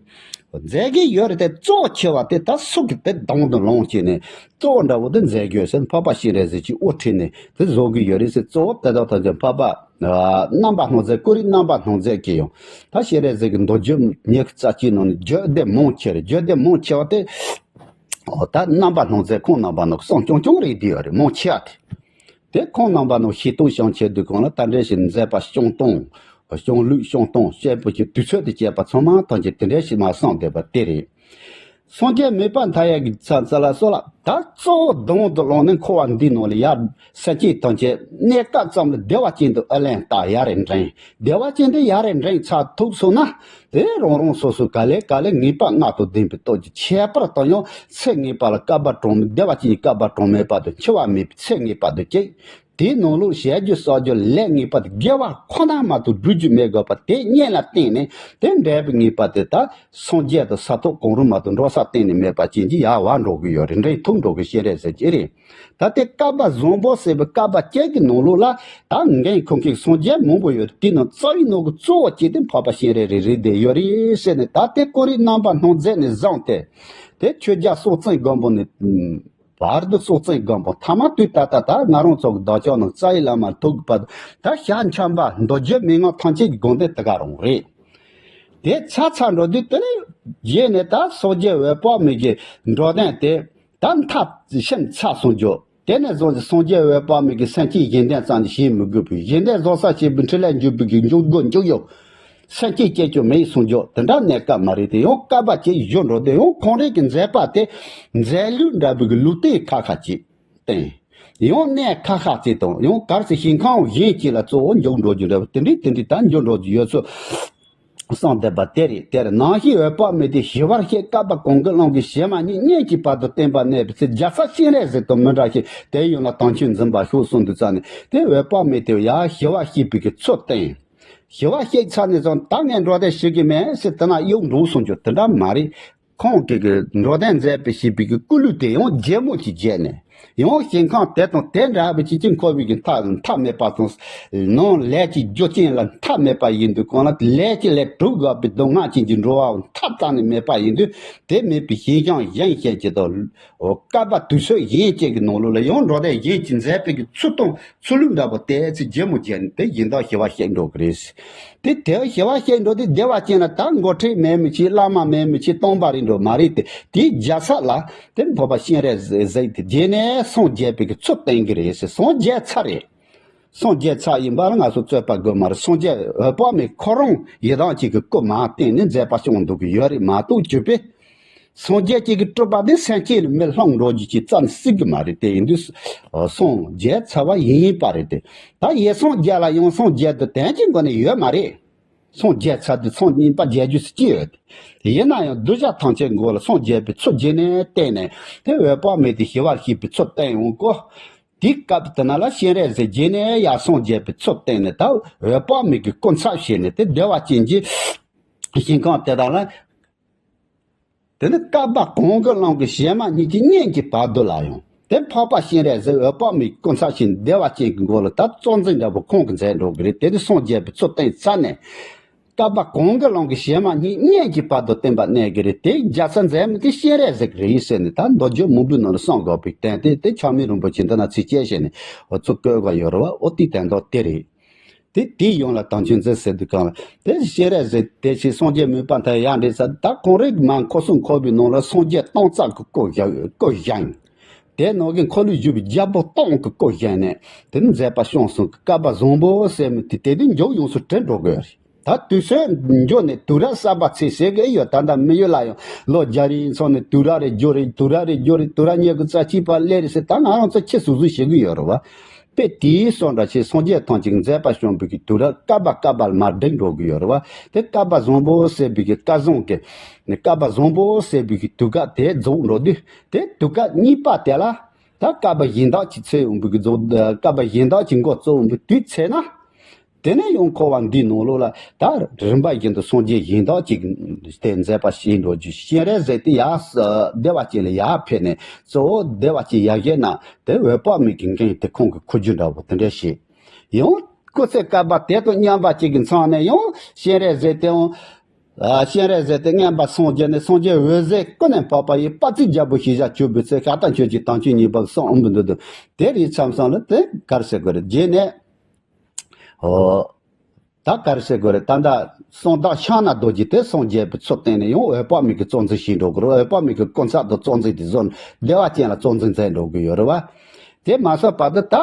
མཛད་ཀྱི་ཡོད་རེད་དེ་གཙོ་ཆེ་བ་དེ་ད་སུ་གི་དེ་དང་དུ་ལོངས་བྱས་ནས་གཙོ་བོ་འདྲ་བོ་དེ་མཛད་ཀྱི་ཡོད་ཟེར་འཕགས་པ་སྤྱན་རས་གཟིགས་ཀྱིས་དབུ་ཁྲིད་ནས་དེ་བཟོ་གི་ཡོད་རེད་ཟེར། གཙོ་བོ་དེ་དག་ཐམས་ཅད་འཕགས་པ་རྣམ་པར་སྣང་མཛད་ཀུན་རིག་རྣམ་པར་སྣང་མཛད་ཀྱིས་ཡང་ད་སྤྱན་རས་གཟིགས་ཀྱི་མདོ་རྒྱུད་ཉི་ཤུ་རྩ་གཅིག་ནང་ནས་བརྗོད་བདེ་མང་ཆེ་རེད། བརྗོད་བདེ་མང་ཆེ་བ་དེ་འོ་ད་རྣམ་པར་སྣང་མཛད་ཁོང་རྣམ་པར་སྣང་གསུང་རྐྱང་རྐྱང་རེད་དེ་ཡོད་རེད། མང་ཆེ་བ་དེ། དེ་ཁོང་རྣམ་པ་ནང་ཤེས་རྟོགས་བྱང་ཆེ་དུས་གང་ལ་ད་འདྲེ་ཞིག་མཛད་པ་སྐྱོང་སྟངས། སྐྱོང་ལུགས་སྐྱོང་སྟངས་བཤད་པོ་ཀྱི་དུས་ཚོད་དུ་བྱས་པ་ཚང་མ་ཐམས་ཅད་དེ་འདྲེ་ཞིག་མ་གསང་བསྡད་པ་དེ་རེད། སངས་རྒྱས་མོས་པ་མཐའ་ཡས་ཀྱི་ཚ་ཚ་ལ་སོགས་ལ། ད་གཙོ་བོ་གདོང་དུ་བླངས་ནས་འཁོར་བ་འདིའི་ནང་ལ་ཡར་སེམས་བསྐྱེད་བཏང་བྱས། གནས་སྐབས་ཙམ་ལ་བདེ་བ་ཅན་དུ་ཨ་ལན་བཏགས་ཡར་རེ་འདྲེན། བདེ་བ་ཅན་དུ་ཡར་རེ་འདྲེན་ཚར་ཐུབ་སོང་ན། དེ་རང་རང་སོ་སོའི་ག་ལེ་ག་ལེ་ངེས་པ་ལྔ་དང་ལྡན་པའི་སྟོབས་ཀྱིས། ཁྱད་པར་དུ་ཡང་ཚེ་ངེས་པ་ལ་བསྐལ་པ་གྲངས་མེད། བདེ་བ་ཅན་གྱི་བསྐལ་པ་གྲངས་མེད་པ་དང་། འཆི་བ་མེད་པའི་ཚེ་ངེས་པ་དང་གཅིག། དེའི་ནང་ལོགས་བྱ་རྒྱུ་གསོག་རྒྱུ་ལས་ངེས་པ་དེ། དགེ་བ་ཁོ་ན་མ་གཏོགས་སྒྲུབ་རྒྱུ་མེད་དགོས་པ་དེ་གཉིས་ལ་བརྟེན་ནས། དེ་འབྲས་བུ་ངེས་པ་དེ་ད་སངས་རྒྱས་དང་ས་ཐོབ་གང་རུང་མ་གཏོགས་འགྲོ་ས་གཏན་ནས་མེད་པ་ཅན་གྱི་ཡར་བ་འགྲོ་གི་ཡོད་རེད། འདྲེན་ཐུབ་འགྲོ་གི་ཤེས་རེད་ཟེར་གྱི་རེད། ད་ལྟའི་བསྐལ་པ་བཟང་པོ་ཟེར་བའི་བསྐལ་པ་བཅུ་གི་ནང་ལོགས་ལ། ད་འགན་འཁུར་མཁན་སངས་རྒྱས་མང་པོ་ཡོད་རེད། དེའི་ནང་རྩ་བའི་ནང་གི་གཙོ་བོ་གཅིག་དེ་འཕགས་པ་སྤྱན་རས་གཟིགས་རེད་བསྡད་ཡོད་རེད་ཟེར་ནས། ད་ལྟའི་ཀོ་རིམ་རྣམ་པ་སྣ་ཚོགས་ནས་བཟུང་སྟེ། དེ་ཆོས་རྒྱལ་སྲོང་བཙན་སྒམ་པོ་ནས། བར་དུ་སྲོག་རྩེན་སྒམ་པོ། ཐ་མ་དུས་ད་ལྟ་ད་ང་རང་ཚོ་གི་བདག་ཅག་ནང་རྩ་བའི་བླ་མ་ཐུག་གི་བར་དུ། ད་ཞལ་འཆམ་པ་མདོ་རྒྱུད་མན་ངག་ཐམས་ཅད་ཀྱི་དགོངས་དོན་དེ་ག་རང་རེད། དེ་ཚར་ཚར་འགྲོ་དུས། དེ་ནས་རྗེས་ནས་ད་སངས་རྒྱས་འོད་དཔག་མེད་ཀྱི་འགྲོ་དོན་དེ་ད་མཐར་ཕྱིན་ཚར་སོང་རྒྱུ། དེ་ནས་བཟུང་སྟེ་སངས་རྒྱས་འོད་དཔག་མེད་ཀྱི་སེམས་བསྐྱེད་གཞན་དོན་ཙམ་ཞིག་བྱེད་མི་དགོས་པའི། གཞན་དོན་བཟོད་ས་བྱེད་པའི་འཕྲིན་ལས་འཇུག་པའི་གི་འཇུག་སྒོ་འཇུག་ཡུལ། སེམས་བསྐྱེད་སྐྱེ་རྒྱུ་མེད་གསུང་རྒྱུ་དེ་འདྲ་གནས་སྐབས་མ་རེད་དེ། ཡང་བསྐལ་པ་ཅིག་བཞུགས་འགྲོ་དུས། ཡང་ཁོང་རང་གི་མཛད་པ་དེ་མཛད་ལུགས་འདྲ་བའི་གི་ལུགས་བསྟན་ཁ་ཁ་ཅིག་བསྟན། ཡང་གནས་ཁ་ཤས་ཅིག་དང་། ཡང་གལ་སྲིད་ཞིང་ཁམས་གཞན་ཅིག་ལ་གཙོ་བོ་འཇུག་འགྲོ་རྒྱུ་འདྲ་བ་དེ་འདྲའི་དེ་འདྲའི་ད་འཇུག་འགྲོ་རྒྱུ་ཡོད་ཚུལ་གསུངས་བསྡད་པ་དེ་རེད། དེར་ནང་བཞིན་འོད་དཔག་མེད་དེ་ཞི་བར་གཤེགས། བསྐལ་པ་གང་གི་ཀློང་གི་བྱེ་མ་སྙེད་སྙེད་ཀྱི་བར་དུ་བསྟན་པ་གནས་པའི་ཚེ། རྒྱལ་ཚབ་སྤྱན་རས་གཟིགས་དང་མི་འདྲ་ཞིང་། དེ་ཡོངས་ལ་དམ་ཆོས་འཛིན་པར་ཤོག་གསུངས་དུས་ཙམ་ནས། དེ་འོད་དཔག་མེད་དེ་ཡར་ཞི་བར་གཤེགས་པའི་གི་ཚུལ་བསྟན། ཞི་བར་གཤེགས་ཚར་ནས་བཟུང་ད་ངས་འགྲོ་དོན་བྱེད་ཀྱི་མེད་ཟེར་དེ་ན་གཡུག་འགྲོ་གསུང་རྒྱུ་དེ་འདྲ་མ་རེད། ཁོང་གིས་གི་འགྲོ་དོན་མཛད་པའི་བྱེད་པའི་གི་སྐུ་ལུས་དེ་ཡང་རྗེ་མོ་གཅིག་བྱས་ནས། ཡང་ཞིང་ཁམས་དེ་དང་དེ་འདྲ་བའི་ཅི་ཅི་འཁོར་བའི་གི་མཐའ་མཐའ་མེད་པ་དང་། ནང་ལས་ཀྱི་རྒྱུ་རྐྱེན་ལ་མཐའ་མེད་པ་ཡིན་དུས། གང་ལ་ལས་ཀྱི་ལས་གྲུབ་དགོས་པའི་སྡུག་བསྔལ་ཅན་གྱི་འགྲོ་བ་མཐའ་རྩ་ནས་མེད་པ་ཡིན་དུས། དེ་མེད་པའི་ཞིང་ཁམས་གཞན་ཞིག་གི་དང་། བསྐལ་པ་དུས་ཚོད་གཞན་ཅིག་གི་ནང་ལོགས་ལ་ཡང་འགྲོ་དོན་གཞན་ཅིག་མཛད་པའི་གི་ཚུལ་དང་ཚུལ་ལུགས་འདྲ་པོ་དེ་ཚེ་རྗེ་མོ་བྱས་ནས་དེ་གཞན་དག་ཞི་བར་གཤེགས་འགྲོ་གི་རེད། དེ་དེ་ཞི་བར་གཤེགས་འགྲོ་དུས་བདེ་བ་ཅན་ལ་ད་འགོ་ཁྲིད་མེད་མི་ཅིག་བླ་མ་མེད་མི་ཅིག་སྟོན་པ་རེད་འགྲོ་མ་རེད་དེ། དེའི་རྒྱལ་ཚབ་ལ་དེ་འཕགས་པ་སྤྱན་རས་གཟིགས་དེ་རྗེས་ནས་སངས་རྒྱས་པའི་གི་ཚུལ་བསྟན་གི་རེད་ཟེར། སངས་རྒྱས་ཚར་རེད། སངས་རྒྱས་ཚར་ཡིན་པ་ལ་ང་ཚོ་རྩོད་པ་དགོས་མ་རེད། སངས་རྒྱས་འོད་དཔག་མེད་ཁོ་རང་ཡི་དམ་གཅིག་གི་སྐུ་མར་བསྟན་ནས་མཛད་པ་སྐྱོང་འདུག་གི་ཡོད་རེད་མ་གཏོགས། བརྒྱུད་པས་སངས་རྒྱས་གཅིག་གི་སྤྲུལ་པ་དེ་སེམས་ཅན་ལ་མི་སློང་འགྲོ་རྒྱུ་ཅིག་ཙམ་སྲིད་གི་མ་རེད་དེ། ཡིན་དུས་སངས་རྒྱས་ཚར་བ་ཡིན་པ་རེད་དེ། ད་ཡི་སངས་རྒྱས་ལ་ཡང་སངས་རྒྱས་དུ་དོན་གྱི་སྒོ་ནས་ཡོད་མ་རེད། སངས་རྒྱས་ཚར་དུས་སངས་རྙིང་པ་རྒྱས་རྒྱུ་ཟེར་གྱི་ཡོད་དེ། ཡིན་ན་ཡང་གདུལ་བྱ་ཐམས་ཅད་མགོ་ལ་སངས་རྒྱས་པའི་ཚུལ་རྗེས་ནས་བསྟན་ནས། དེ་འོད་དཔག་མེད་དེ་ཞི་བར་གཤེགས་པའི་ཚུལ་བསྟན་འོང་གོ། དེའི་སྐབས་དེ་ན་ལ་སྤྱན་རས་གཟིགས་རྗེས་ནས་ཡར་སངས་རྒྱས་པའི་ཚུལ་བསྟན་ནས། ད་འོད་དཔག་མེད་ཀྱི་སྐུ་ཚབ་བྱས་ནས་དེ་བདེ་བ་ཅན་གྱི་ཞིང་ཁམས་དེ་དག་ལ། དེ་ནི་བསྐལ་པ་གང་གི་ཀློང་གི་བྱེ་མ་སྙེད་ཀྱི་སྙེད་ཀྱི་བར་དུ་ལ་ཡང་དེ་འཕགས་པ་སྤྱན་རས་གཟིགས་འོད་དཔག་མེད་ཀྱི་སྐུ་ཚབ་བྱས་ནས་བདེ་བ་ཅན་གྱི་མགོ་ལ་ད་གཙོ་འཛིན་འདྲ་པོ་ཁོང་གིས་མཛད་འགྲོ་གི་རེད། དེ་དུས་སངས་རྒྱས་པའི་ཚུལ་བསྟན་ཚར་ནས། བསྐལ་པ་གང་གི་ཀློང་གི་བྱེ་མ་སྙེད་སྙེད་ཀྱི་བར་དུ་བསྟན་པ་གནས་ཀྱི་རེད། དེའི་རྒྱལ་ཚབ་མཛད་མི་དེ་སྤྱན་རས་གཟིགས་རེད་ཟེར་ནས། ད་མདོ་རྒྱུད་མང་པོའི་ནང་ལ་གསུངས་དགོས་པའི་དོན་དེ་དེ་ཆགས་མེད་རིན་པོ་ཆེ་འདི་ན་ཚིགས་བཅད་བྱས་ནས་འོ་ཚུར་བཀོད་དགོས་ཡོད་རེད་བ། འོ་དེའི་དོན་དག་དེ་རེད། དེ་དེའི་ཡོངས་ལ་དམ་ཆོས་འཛིན་ཟེར་དུས་སྒང་ལ་དེ་སྤྱན་རས་གཟིགས་དེ་ཕྱིར་སངས་རྒྱས་མོས་པ་མཐའ་ཡས་འདྲེན་ས། ད་གང་རེད་མ་འཁོར་གསུམ་འཁོར་བའི་ནང་ལ་སངས་རྒྱས་སྟོང་རྩ་གི་སྐུ་བཞེངས། སྐུ་བཞེངས། དེ་ནང་གི་འཁོར་ལོས་སྒྱུར་བའི་རྒྱལ་པོ་སྟོང་གི་སྐུ་བཞེངས་ནས་དེ་ནི་མཛད་པ་སྐྱོང་གསུམ་གྱི་བསྐལ་པ་བཟང་པོ་ཟེར་མི་དེ་དེ་དུས་མཇུག་ཡོངས་སུ་གྲུབ་འགྲོ་དགོས་རེད། ད་དུས་ཚོད་འགྱུར་ནས་དུས་རབས་གསར་པ་ཚུད་ཟེར་གི་ཡོད། ད་ལྟ་མི་ཡུལ་ལ་ཡང་ལོ་བརྒྱ་རེ་ཚོ་ནས་དུས་རབས་རེ་འགྱུར་རེད། དུས་རབས་རེ་འགྱུར་རེད། དུས་རབས་ཉི་ཤུ་རྩ་གཅིག་པ་སླེབས་རེད་ཟེར། ད་ང་རང་ཚོ་ཁྱི་སུ་སུ་ཞིག་གི་ཡོད་རེད་བ། དཔེ་དེའི་སོགས་འདྲ་ཞིག་སངས་རྒྱས་ཐམས་ཅད་ཀྱི་མཛད་པ་བྱུང་བའི་གི་དུས་རབས་བསྐལ་པ་བསྐལ་པ་ལ་མར་འགྲིབ་འགྲོ་གི་ཡོད་རེད་བ། དེ་བསྐལ་པ་བཟང་པོ་ཟེར་བའི་གི་སྐལ་བཟང་གི་ནི་བསྐལ་པ་བཟང་པོ་ཟེར་བའི་གི་དུས་སྐབས་དེ་རྫོགས་འགྲོ་དུས། དེ་དུས་སྐབས་གཉིས་པ་དེ་ལ་ད་བསྐལ་པ་གཞན་དག་ཅིག་ཚེ་ཡོང་བའི་གི་རྫོགས། བསྐལ་པ་གཞན་དག་ཅིག་འགོ་རྩོམ་པའི་དུས་ཚེ་ན། དེ་ནས་ཡང་འཁོར་བ་འདིའི་ནང་ལོགས་ལ་ད་རིམ་པ་བཞིན་དུ་སངས་རྒྱས་གཞན་དག་ཅིག་དེ་མཛད་པ་བྱེད་འགྲོ་རྒྱུ། སྤྱན་རས་གཟིགས་དེ་ཡར་བདེ་བ་ཅན་ལ་ཡར་ཕེབས་ནས་གཙོ་བོ་བདེ་བ་ཅན་ཡར་བཞེངས་ན་དེ་འོད་དཔག་མེད་ཀྱི་འགན་དེ་ཁོང་གིས་འཁུར་རྒྱུ་འདྲ་བོ་དེ་འདྲ་བྱས། ཡང་སྐུ་ཚེ་བསྐལ་པ་དེ་དང་མཉམ་པ་ཅིག་གི་མཚམས་ནས་ཡང་སྤྱན་རས་གཟིགས་དེའང་། ཨ། སྤྱན་རས་གཟིགས་དེ་མངོན་པར་སངས་རྒྱས་ནས་སངས་རྒྱས་འོད་ཟེར་ཀུན་ནས་འཕགས་པ་ཡི། དཔལ་བརྩེགས་རྒྱལ་པོ་ཞེས་བྱ་གྱུར་པའི་ཚེ། ཤ་སྟག་ཆོས་ཀྱི་དམ་ཆོས་ཉན་པ་གསུམ་འོང་བའི་མདོ་དུ། དེ་རིགས་མཚམས་མཚམས་ལ་དེ་ག་རེ་ཟེར་དགོས་རེད། རྗེས་ནས། ཨོ། ད་ག་རེ་ཟེར་དགོས་རེད། ད་ལྟ་གསང་བདག་ཕྱག་ན་རྡོ་རྗེ་དེ་སངས་རྒྱས་པའི་ཚུལ་བསྟན་ནས་ཡང་འོད་དཔག་མེད་ཀྱི་གཙོ་འཛིན་བྱེད་འགྲོ་གི་རེད། འོད་དཔག་མེད་ཀྱི་སྐུ་ཚབ་དང་གཙོ་འཛིན་དེ་བཟོ་ནས་བདེ་བ་ཅན་ལ་གཙོ་འཛིན་མཛད་འགྲོ་གི་ཡོད་རེད་བ། དེ་མ་ཟད་བར་དུ་ད་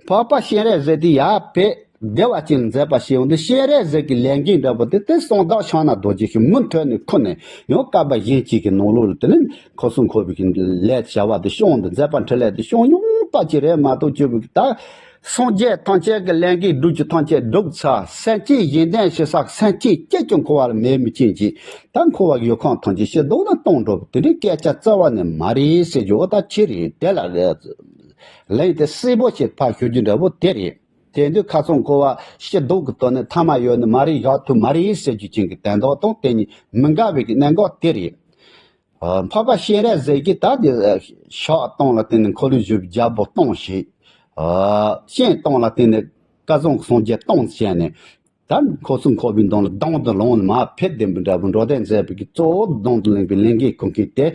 འཕགས་པ་སྤྱན་རས་གཟིགས་དེ་ཡར་ཕེབས། བདེ་བ་ཅན་མཛད་པ་ཞིག་འོང་དུས་སྤྱན་རས་གཟིགས་ཀྱི་ལས་འགན་འདྲ་པོ་དེ་དེ་གསང་བདག་ཕྱག་ན་རྡོ་རྗེ་ཞིག་མུ་མཐུད་ནས་ཁུར་ནས་ཡང་བསྐལ་པ་གཞན་གཅིག་གི་ནང་ལོགས་ལ་དེ་ནས་ཁོ་གསུང་ཁོ་བའི་གི་ལས་བྱ་བ་དེ་སྐྱོང་དུ་མཛད་པ་འཕྲིན་ལས་དེ་སྐྱོང་ཡོང་པ་ཅི་རེད་མ་གཏོགས་ཅི་བུ་གི་ད་སངས་རྒྱས་ཐམས་ཅད་ཀྱི་ལས་འགན་སྒྲུབ་ཀྱི་ཐམས་ཅད་སྒྲུབ་ཚར་སེམས་ཅན་གཞན་དོན་ཞིག་བསགས་སེམས་ཅན་གཅིག་ཀྱང་འཁོར་བ་ལ་མེད་མི་ཅན་གྱི་ད་འཁོར་བ་གི་ཡུལ་ཁམས་ཐམས་ཅད་ཕྱིར་ལྡོག་ལ་གཏོང་འགྲོ་བ་དེ་འདྲའི་སྐད་ཆ་རྩ་བ་ནས་མ་རེད་ཟེར་རྒྱུ་འོ་ད་ཅི་རེད་དེ་ལ་རེད། ལན་དེ་གསལ་པོ་ཞིག་ཕར་ཞུ་རྒྱུ་འདྲ་པོ་དེ་རེད། དེ་དུས་ཁ་སང་འཁོར་བ་ཕྱིར་ལྡོག་གི་དོན་ནི་ཐ་མ་ཡོད་ནི་མ་རེད་བཞག་ཐུབ་མ་རེད་ཟེར་རྒྱུ་ཅན་གྱི་དོན་དག་དང་དེ་གཉིས་མི་འགལ་བའི་གི་གནད་འགག་དེ་རེད། ཨ། འཕགས་པ་སྤྱན་རས་གཟིགས་ཀྱིས་ད་དེ་ཕྱག་སྟོང་ལ་བརྟེན་ནས་འཁོར་ལོས་སྒྱུར་བའི་རྒྱལ་པོ་སྟོང་ཞིག་ཨ། སྤྱན་སྟོང་ལ་བརྟེན་ནས་བསྐལ་བཟང་གི་སངས་རྒྱས་སྟོང་བྱས་ནས། ད་ཁོ་ཚོ་འཁོར་བའི་མདུན་ལ་དང་དུ་ལོངས་ནས་མར་ཕེབས་བསྡད་པ་འདྲ་པོ་འགྲོ་དོན་མཛད་པའི་གི་གཙོ་བོ་དང་དུ་ལེན་པའི་ལས་འགན་འཁུར་མཁན་དེ་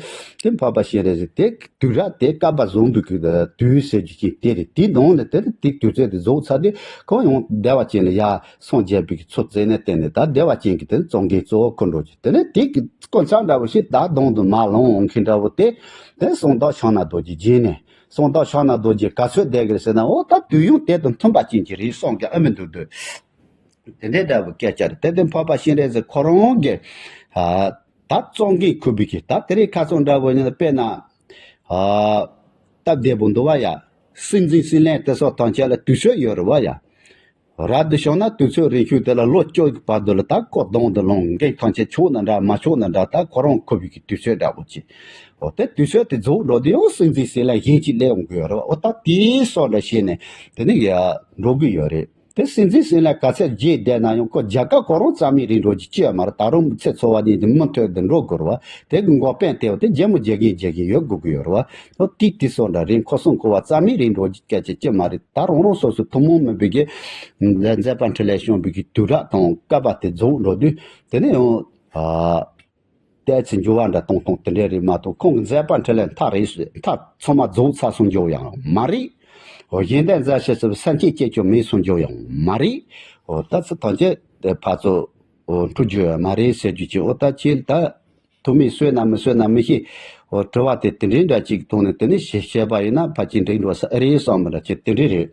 དེ་འཕགས་པ་སྤྱན་རས་གཟིགས་དེ་དུས་རབས་དེ་བསྐལ་པ་བཟང་པོའི་གི་དུས་ཟེར་རྒྱུ་ཅིག་དེ་རེད། དེའི་ནང་ལ་དེ་དེ་དུས་ཚོད་དེ་རྫོགས་ཚར་དུས་ཁོང་ཡང་བདེ་བ་ཅན་ལ་ཡར་སངས་རྒྱས་པའི་གི་ཚུལ་མཛད་ནས་བསྟན་ནས་ད་བདེ་བ་ཅན་གྱི་དེ་གཙོ་འགན་གཙོ་བོ་འཁུར་འགྲོ་རྒྱུ་དེ་ནས་དེ་གི་སྐུ་མཚམས་འདྲ་པོ་ཞིག་ད་དང་དུ་མར་ལོངས་འོང་མཁན་འདྲ་པོ་དེ་དེ་གསང་བདག་ཕྱག་ན་རྡོ་རྗེ་བྱས་ནས་གསང་བདག་ཕྱག་ན་རྡོ་རྗེ་ག་ཚོད་བསྡད་གི་རེད་ཟེར་ན་འོ་ད་དུས་ཡུན་དེ་དང་མཐུན་པ་ཅན་གྱི་རེད་བསམ་གི་ཨ་མི་འདུག་འདུག་དེ་འདྲའི་འདྲ་བའི་སྐད་ཆ་རེད། དེ་དེ་འཕགས་པ་སྤྱན་རས་གཟིགས་ཁོ་རང་གི་ཨ་ད་གཙོ་འགན་འཁུར་བའི་གི་ད་དེ་རིང་ཁ་སང་འདྲ་བོ་ཡིན་ན་དཔེར་ན་ཨ་སྟབས་བདེ་པོ་འདུག་བ་ཡ། སྲིད་འཛིན་སྲིད་བློན་དེ་སོགས་ཐམས་ཅད་ལ་དུས་ཚོད་ཡོད་རེད་བ་ཡ། རབ་ཏུ་བྱུང་ན་དུས་ཚོད་རིང་ཤོས་དེ་ལ་ལོ་བཅུ་གི་བར་དུ་ལ་ད་ཁོ་དང་དུ་ལོངས་འགན་ཐམས་ཅད་ཆོག་ན་འདྲ་མ་ཆོག་ན་འདྲ་ད་ཁོ་རང་འཁུར་བའི་གི་དུས་ཚོད་འདྲ་བོ་ཅིག་འོ་དེ་དུས་ཚོད་དེ་རྫོགས་འགྲོ་དུས་ཡང་སྲིད་འཛིན་སྲིད་བློན་གཞན་གཅིག་སླེབས་ཡོང་གི་ཡོད་རེད་བ། འོ་ད་དེའི་སོགས་འདྲ་བྱས་ནས་དེ་ནི་ཡ་འགྲོ་གི་ཡོད་རེད། དེ་སྲིད་འཛིན་སྲིད་བློན་ག་ཚད་རྒྱས་བསྡད་ན་ཡང་ཁོ་རྒྱལ་ཁབ་ཁོ་རང་རྩ་མེད་རེད་འགྲོ་རྒྱུ་ཅི་ཡང་མ་རེད། ད་རུང་ཚེ་འཚོ་བ་ནི་འདི་མུ་མཐུད་དུ་འགྲོ་དགོས་རེད་བ། དེ་གི་འགོག་པ་དེ་བ་དེ་རྒྱལ་མོ་རྒྱལ་རྒན་རྒྱལ་རྒན་ཡོད་དགོས་ཀྱི་ཡོད་རེད་བ། ད་དེ་དེ་སོགས་འདྲ་རེད། ཁོ་སོང་ཁོ་བ་རྩ་མེད་རེད་འགྲོ་རྒྱུ་སྐད་ཆ་ཅི་མ་རེད། ད་རང་རང་སོ་སོའི་ཐུན་མོང་མིན་པའི་གི་མཛད་པ་འཕྲིན་ལས་བྱུང་བའི་གི་དུས་རབས་དང་སྐབས་པ་དེ་རྫོགས་འགྲོ་དུས་དེ་ནས་ཡང་ཨ། ཏོག་ཙམ་འགྱུར་བ་འདྲ་གཏོང་སྟངས་དེ་འདྲས་རེད་མ་གཏོགས་ཁོང་གི་མཛད་པ་འཕྲིན་ལས་མཐའ་རེད་མཐའ་ཚང་མ་རྫོགས་ཚར་སོང་རྒྱུ་ཡང་མ་རེད། འོ་གཞན་དོན་མཛད་བྱེད་ཚུལ་སེམས་ཅན་སྐྱེ་རྒྱུ་མེད་སོང་རྒྱུ་ཡང་མ་རེད། འོ་ད་ཚོ་ཐམས་ཅད་དེ་ཕར་ཚུར་འོ་འཁྲུལ་རྒྱུ་ཡང་མ་རེད་ཟེར་རྒྱུ་ཅིག་འོ་ད་ཁྱེད་ད་ཐུགས་མི་གསོས་ན་མི་གསོས་ན་མི་ཤེས། འོ་དྲི་བ་དེ་དེ་འདྲའི་འདྲ་ཅིག་ཐོག་ནས་དེ་ནས་བཤད་བཤད་པ་ཡིན་ན་ཕལ་ཆེར་འགྲིག་འགྲོ་ས་ཨེ་རེད་བསམ་པ་འདྲ་ཅིག་དེ་འདྲའི་རེད།